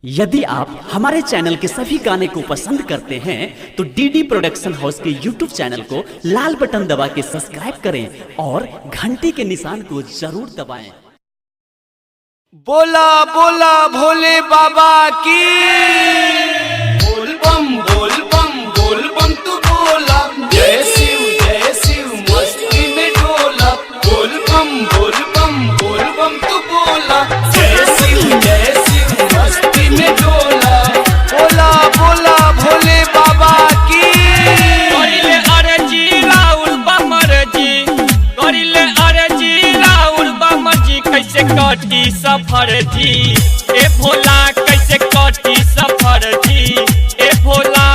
यदि आप हमारे चैनल के सभी गाने को पसंद करते हैं तो डीडी प्रोडक्शन हाउस के यूट्यूब चैनल को लाल बटन दबा के सब्सक्राइब करें और घंटी के निशान को जरूर दबाएं। बोला बोला भोले बाबा की। बोल बम बोल बम बोल बम तू बोला, जय शिव मस्ती में डोला। बोल बम बोल बम बोल बम तू बोला, जय शिव मस्ती में डोला। बोला बोला भोले बाबा की। करिले अरजी राउर बामर जी, करिले अरजी राउर बामर जी, कैसे कटी सफर जी ए भोला, कैसे कटी सफर जी ए भोला।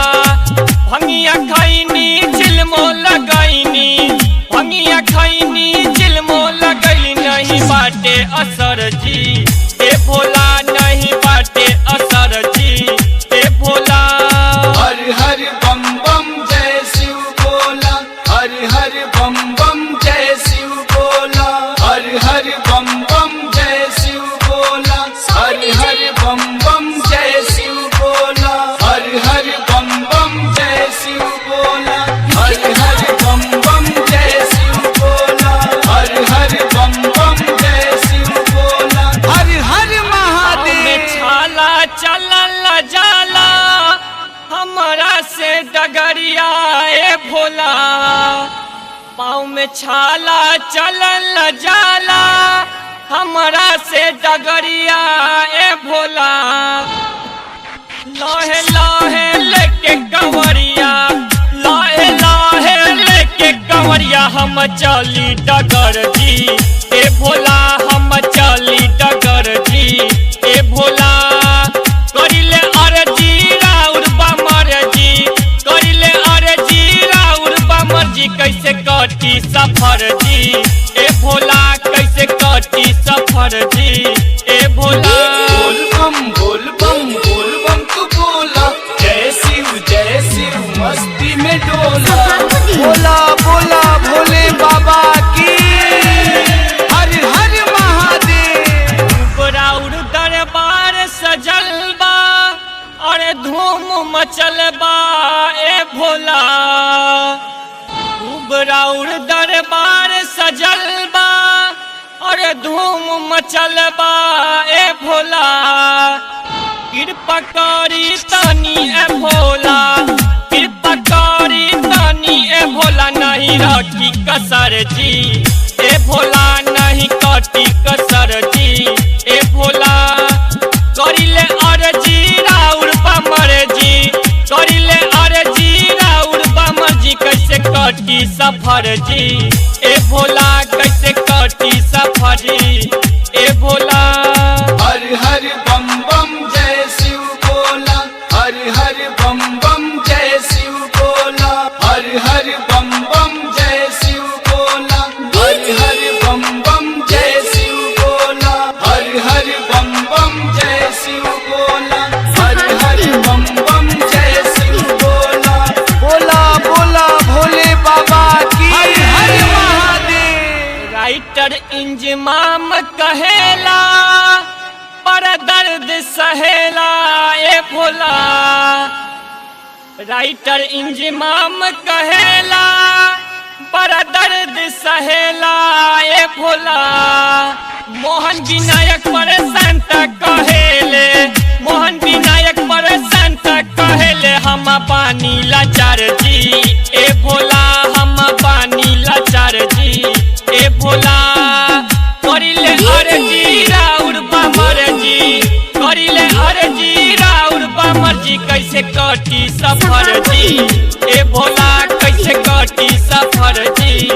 भंगिया खैनी चिलमो लगैनी, भंगिया खैनी चिलमो लगैनी, नहीं बाटे असर जी ए भोला, नहीं बाटे असर जी ए भोला। हर हर बम बम जय शिव बोला, हर हर बम बम जय शिव बोला, हर हर बम बम जय शिव बोला, हर हर बम बम जय शिव बोला, हर हर बम बम जय शिव बोला, हर हर बम बम जय शिव बोला, हर हर बम बम जय शिव बोला, हर हर में महादेव। छाला चलल जाला हमारा से डगरिया ए भोला, पाँव में छाला चलल जाला हमारा से डगरिया ए भोला। लहे लहे लेके कंवरिया, लहे लहे लेके कंवरिया, हम चली डगर जी ए भोला, हम चली डगर जी ए भोला। करिले अरजी राउर बामर जी, करिले अरजी राउर बामर जी, कैसे कटी सफर जी ए भोला, कैसे कटी सफर जी ए भोला। बोल बम बोल बम बोल बम तू बोला, जय शिव मस्ती में डोला। बोला बोला भोले बाबा की। हर हर महादेव। राउर दरबार सजल बा और धूम मचल बा ए भोला, खूब राउर दरबार सजल बा और धूम मचल बा ए भोला। कृपा करी तनी ए भोला, कृपा करी तनी ए भोला, नहीं रखी कसर जी ए भोला, नहीं कटी कसर जी ए भोला। करिले अरजी राउर बामर जी, करिले अरजी राउर बामर जी, कैसे कटी सफर जी ए भोला, कैसे कटी सफर जी ए भोला। हर हर बम बम जय शिव बोला, हर हर बम बम जय शिव बोला, हर हर बम बम जय शिव बोला, हर हर बम बम जय शिव बोला, हर हर बम बम जय शिव बोला, हर हर बम बम जय शिव बोला। बोला बोला भोले बाबा की। हर हर महादेव। राइटर इंजमाम कहेला पर दर्द सहेला ए भोला, राइटर इंजमाम कहेला पर दर्द सहेला ए भोला। मोहन विनायक पर संत कहेले, मोहन विनायक पर संत कहेले, हम पानी लाचार जी ए भोला, हम पानी लाचार जी ए भोला। करिले अरजी राउर बामर जी, करिले अरजी राउर बामर जी, कैसे कटी सफर जी ए भोला, कैसे कटी सफर जी।